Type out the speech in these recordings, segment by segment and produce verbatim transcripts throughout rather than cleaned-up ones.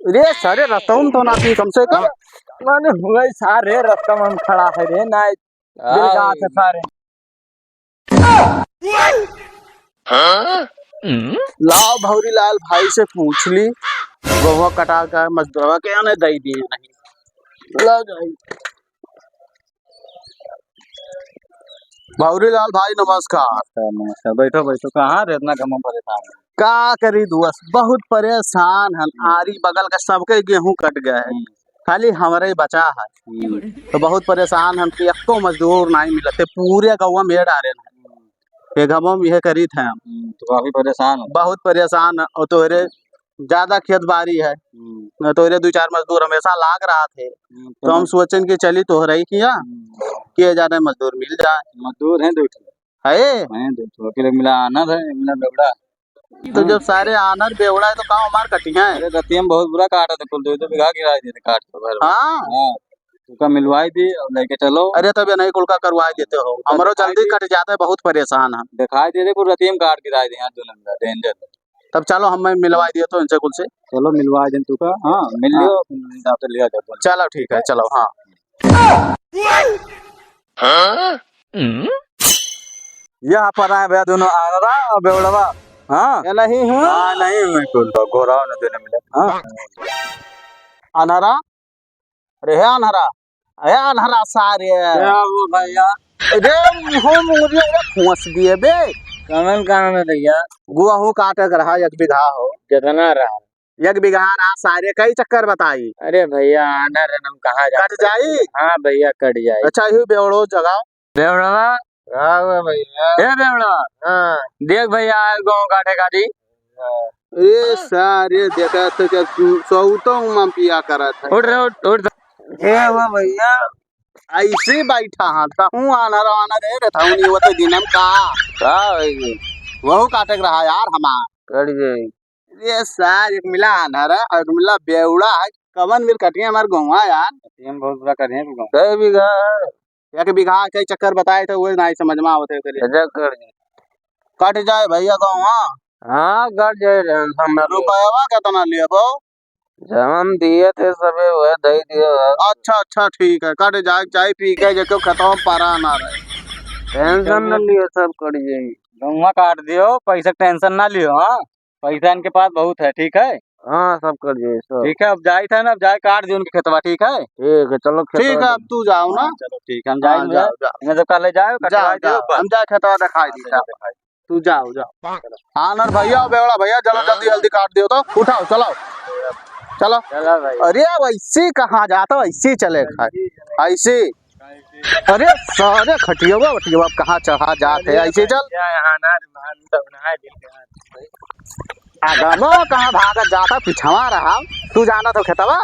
रे सारे, रस्तवा में तो ना पी कम से कम। माने हुआ ही सारे, रस्ता में हम खड़ा है रे, ना बिलगा के सारे। लाओ भौरी लाल भाई से पूछ ली, गोहूँ कटा का मजदूरवा के आने दई दिए नहीं। लाओ जाई। भौरी लाल भाई, नमस्कार। नमस्कार, नमस्कार। बैठो, बैठो। कहाँ रे इतना घमम परेशान है? का करी दोस्त, बहुत परेशान हन। हम्म। आरी बगल का सबके गेहूँ कट गए है, हम्म। खाली हमरे बचा है। हम्म। तो बहुत परेशान हन कि एको मजदूर नहीं मिलते, पूरे गौवा में डारे हैं। हम्म। ये घमम यह करीत हैं हम। हम्म, तो काफी परेशान हो। बहुत परेशान है। और तोहरे ज्यादा खेत बारी है, हम्म। न तोहरे दो चार मजदूर हमेशा लाग रहा थे, हम्म, तो हम सोचेन कि चली तोहरे ही किया, हम्म। किए जाने मजदूर मिल जाए। मजदूर हैं दो ठो। है? हैं दो ठो, अकेले मिला आनर है, मिला बेवड़ा। तो जब सारे आनर बेवड़ा है तो काम हमार कटी है? अरे रतिया में बहुत बुरा काटा था, कुल दो दो बीघा गिरा दिए थे काट के भर। हाँ। हाँ। तुका मिलवाई दी और लेके चलो। अरे तब ये नहीं कुल का करवाई देते हो, हमरो जल्दी कट जाता है, बहुत परेशान है। दिखाई दे दे, कुल रतिया में काट गिराई दे यार, दो नंबर danger। तब चलो हम मैं मिलवाई दिए तो इनसे कुल से। चलो मिलवाई दे तुका, हाँ, मिल लियो, हाँ। हिसाब से लिया जाता है। चलो ठीक है, चलो, हाँ। यह पर आए भैया दोनों आनरा और बेवड़वा। हाँ। ये नहीं हूँ। हाँ, नहीं हूँ मैं कुल। तो घोराओ न देने मिले। हाँ। आनरा? अरे हे आनरा, हे आनरा सारे। क्या हुआ भैया? अरे मुँह मुँह रे खोस दिए बे। कमन काम है भैया? गोहूँ काटे के रहा, एक बीघा हो। कितना रहा? एक बीघा रहा सारे, कई चक्कर बताई। अरे भैया, आनर हम कहाँ जा कट जाई? हाँ भैया, कट जाई। अच्छा, यही बेवड़ो जगह। बेवड़वा। हाँ, हाँ भैया। ए बेवड़वा। हाँ। देख भैया, आए गोहूँ काटे खातिर। ए सारे, देखा तो क्या तू सौतो उमा पिया करत है। उठ रे, उठ, उठ। ए हुआ भैया। ऐसे बैठा हाँ, तहूँ आनर, आनर है रे, तहूँ नहीं होते दिनम का। का होई? वहू काटे के रहा यार हमार। कट जाई। ये सार, एक मिला आन्हर है और एक मिला बेवड़ा है। कवन मिल कटिया हमार गौवा यार? कटिया में बहुत बुरा कटिया के गौवा। कै बीघा है? एक बीघा के चक्कर बताए थे, वो नहीं समझ में आवत है ओकरे। अच्छा, कट जाए। कट जाए भैया गौवा। हाँ, कट जाए, tension ना लो। रुपयवा कितना लेबो? जवन दिए थे सबे वह दे दिए बस। अच्छा, अच्छा, ठीक है, कट जाए, चाय पी के जेको खेतवा में परा ना रहे। Tension न लियो, सब कट जाई। गौवा काट दियो, पैसा के tension ना लियो, हाँ? पैसा इनके पास बहुत है, ठीक है? हाँ, सब कर दिए, सब। ठीक है, अब जाई थे ना, अब जाए काट दियो उनके खेतवा, ठीक है? ठीक है, चलो खेतवा ठीक है, अब तू जाओ ना। हाँ, चलो ठीक है, हम हाँ, जाए, जाओ, जाओ। इन्हें तो कल ले जाओ, जाओ, कटवा दियो, जाओ, बस। हम जाए खेतवा दिखाई दी, हाँ, जाओ। दिखाई। तू जाओ, जाओ। आनर भैया, बेवड़ा भैया, जल्दी, जल्दी काट दियो तो, उठाओ, चलो। चलो। चलो भाई। अरे, वैसे कहाँ जाता, वैसे चले खाए, ऐसे। अरे सारे खटियावा वटियावा कहाँ चढ़ा जात है, ऐसे चल। आगमा कहाँ भागत जाता, पिछवा रहा, तू जाना तो खेतवा।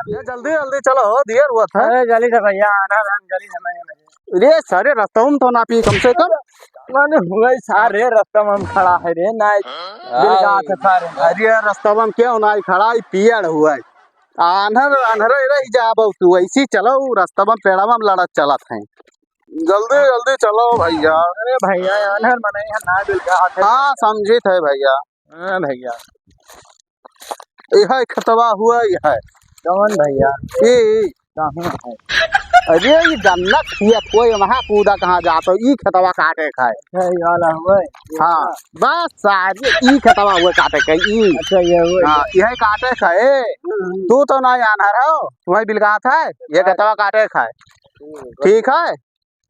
ये जल्दी जल्दी चलो हो, देर हुआ था। अरे जल्दी से भैया, आना राम, जल्दी से भैया। रे सारे रस्तवा में तो ना पी कम से कम। माने हुआ ही सारे रस्तवा में हम खड़ा है रे, ना बिलगा के सारे। अरे रस्तवा में क्यों ना खड़ा, ई पियड़ हुआ है। आन्हर, आन्हर रह जाबो तू, ऐसी चलो, रस्तवा में पेड़वा में लड़त चलत हैं। जल्दी, जल्दी चलो भैया। अरे भैया, आन्हर मनई है ना, बिलगात है। हाँ, समझित है भैया। हाँ भैया। यह खेतवा हुआ, यह। कौन भैया? ई। कहाँ है? अरे, ई गन्ना खेत कोई वहाँ कूदा कहाँ जात हो, ई खेतवा काटे खाए। अच्छा, ई वाला हुआ है? हाँ। बस सारे ई खेतवा हुए काटे के, ई। अच्छा, ये हुए। हाँ, यही काटे खाए। हम्म। तू तो ना आन्हर हो, वही बिलगात है, ये अच्छा। खेतवा काटे खाए। हम्म, ठीक है?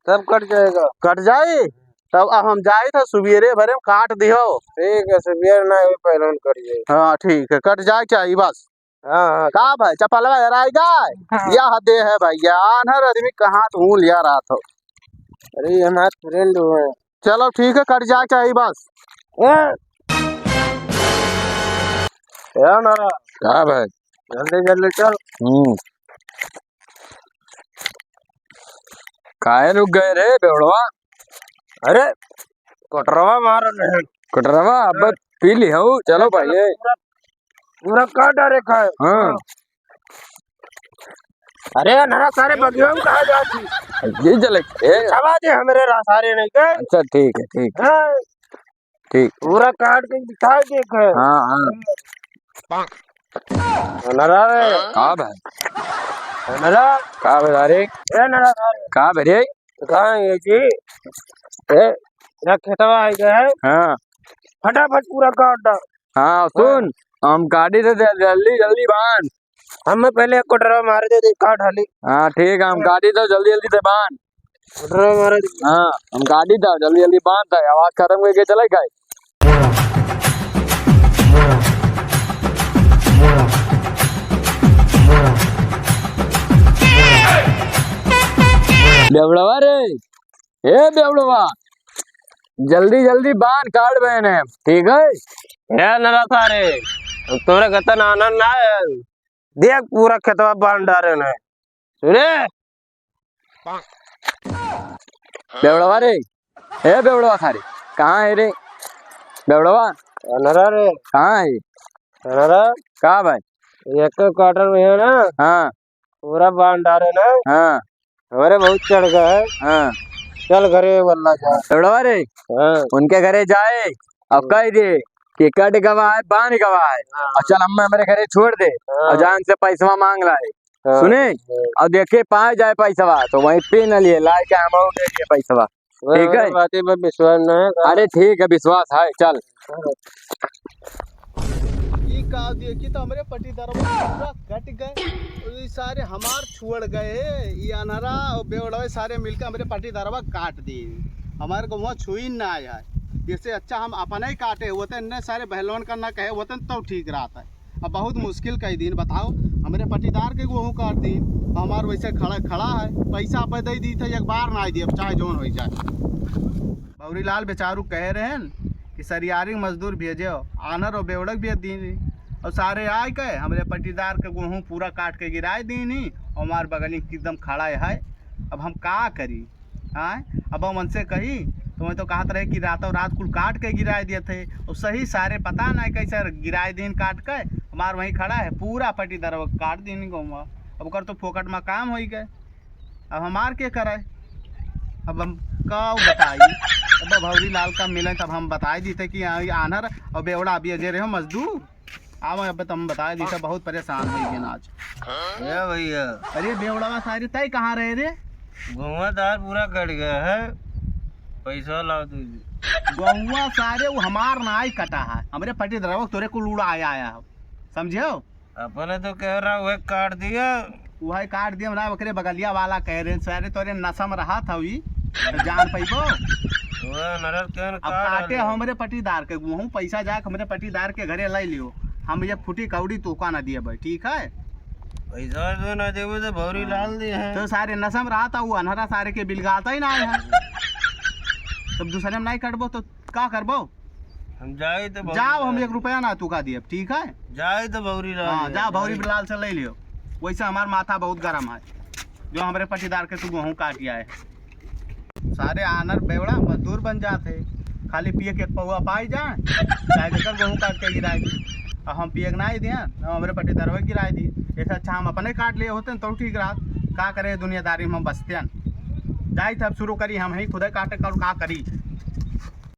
सब कट जाएगा। कट जाई? तब अब हम जाई था, सुबेरे भरे में काट दिहो। ठीक है, सुबेरे ना हो, पहले कट जाए। हाँ, ठीक है, कट जाए चाहिए बस। हाँ, हाँ। का भाई, चपलवा हेराई गए? हाँ। यह दे है भैया, आन्हर आदमी कहाँ तू लिया रहा था। अरे, ये हमारे friend हुए हैं। चलो ठीक है, कट जाए चाहिए बस। ए! ए, नारा। का भाई? जल्दी, जल्दी चल। हम्म। काहे रुक गए रे बेवड़वा? अरे, कटरवा मार रहे हैं। कटरवा, अब हाँ। पी ली हूँ, चलो भाई। पूरा, पूरा काट डारे खाए। हाँ। अरे, नरा सारे बगिया में कहाँ जाती? ये चले, ए। छवा दे हमरे रा-, सारे नहीं के। अच्छा, ठीक है, ठीक है। हाँ। ठीक। पूरा काट के बिछा के खाए। हाँ, हाँ। अनरा रे। का भाई? अनरा। का भाई रे? ए अनरा रे। का भाई रे? कहाँ है जी? ए, या खेतवा आई गए है। हाँ। फटाफट पूरा काट डाल। हाँ, सुन, हाँ। हम काटी तो जल-, जल्दी, जल्दी बांध। हमें पहले एक कोटरा मार दे, दे, काट हाली। हाँ, ठीक है, हम हाँ। काटी तो जल्दी, जल्दी से बांध। कोटरा मार दे। हाँ, हम काटी तो जल्दी, जल्दी बांध दे, आवाज खत्म करके चले गए। बेवड़वा रे, ए बेवड़वा, जल्दी जल्दी बांध काट बहने, ठीक है? ए नरा सारे, तोरे गतन आनंद ना है, देख पूरा खेतवा बांध डारे ने, सुने? बेवड़वा रे, ए बेवड़वा सारे, कहाँ है रे? बेवड़वा। अनरा रे। कहाँ है? अनरा। का भाई? एक quarter में है ना? हाँ। पूरा बांध डारे ना। हाँ। हमारे बहुत चढ़ गए है। हाँ। चल घरे वल्ला जा। बेवड़वा रे। हाँ। उनके घरे जाए और हम्म। कह दे कि कट गवा है, बांध गवा है। हाँ। और चल अम्मा हमारे घरे छोड़ दे हाँ। और जान से पैसवा मांग लाए। हाँ। सुने? हाँ। और देखे पाए जाए पैसवा तो वहीं पे न लिए, लाए के हम दे दिए पैसवा। वह ठीक है? बातें में विश्वास ना है। अरे ठीक है, विश्वास है, चल। ई का देखी तो हमरे पटीदारवा पूरा कट गए। ई सारे हमार छुअड़ गए, ई अनहरा और बेवड़वे सारे मिलके हमरे पटीदारवा काट दिए। हमारे को वहाँ छुई ना आया है। जैसे अच्छा हम अपने ही काटे होते, इन्ने सारे बहलवन का ना कहे होते तो ठीक रहता है। अब बहुत मुश्किल कई दिन बताओ, हमरे पटीदार के गोहूँ काट दी, हमार वैसे खड़ा, खड़ा है, पैसा पे दे दी तो एक बार ना दे, अब चाहे जौन हो जाए। भौरी लाल बेचारू कहे रहन कि सरियारी मजदूर भेजे, आनर और बेवड़क भेज दीनी, और सारे आए के हमरे पटीदार के गोहूँ पूरा काट के गिराए दीनी, और हमार बगली एकदम खड़ा है। अब हम का करी? आय, अब हम उनसे कही, तो मैं तो कहत रहे कि रातों रात कुल काट के गिराए दिए थे, और सही सारे पता नहीं कैसे गिराए दिन काट के, हमार वहीं खड़ा है, पूरा पटीदार काट दिन गौवा। अब ओकर तो फोकट में काम होई गए, अब हमार के करे? अब हम का बताई? अब भौरी लाल का मिले तब हम बताई देते कि हाँ, ये आनर और बेवड़ा अभी अजय रहे हो मजदूर। आवा, अब तुम बताए दी, सब बहुत परेशान हो गए आज। ए भैया। अरे बेवड़वा सारी, तय कहाँ रहे रे? गौवा दार पूरा कट गया है, पैसा लाओ तू। गौवा सारे वो हमार ना आई कटा है, हमरे पटीदारवा तोरे को लूड़ा आया, आया है, समझे हो? अपने तो कह रहा वह काट दिया। वही काट दिया ना, ओकरे बगलिया वाला कह रहे, सारे तोरे नशा में रहा था ई, तो जान पैबो। वह नरक के अब काट काटे डाले। हमरे पटीदार के, वहूँ पैसा जाके हमरे पटीदार के घरे लाई लियो, हम ये फुटी कौड़ी तोका ना दिए भाई, ठीक है? पैसा जो ना देबो तो भौरी लाल दे है। तो सारे नशा में रहा था, वो अनहरा सारे के बिलगाता ही ना है। तब दूसरे में नहीं कटबो तो का करबो? हम जाए तो भौरी जाओ, हम लाल एक रुपया ना तुका दिए, ठीक है? जाए तो भौरी लाल हाँ, ले, जाओ, भौरी जाए। लाल से ले लियो। वैसे हमार माथा बहुत गरम है, जो हमरे पटीदार के तू गोहूँ काट आए। सारे आनर बेवड़ा मजदूर बन जात है, खाली पिए के एक पौवा पाई जाए, चाहे जेकर गोहूँ काट के गिराए दी। अब हम पिए के ना ही दिए, अब हमरे पटीदारवा गिराए दी। ऐसे अच्छा हम अपने काट लिए होते न तो ठीक रहा। का करे दुनियादारी में हम बसते हैं। जाई तब शुरू करी, हम ही खुदे काटे कर का करी।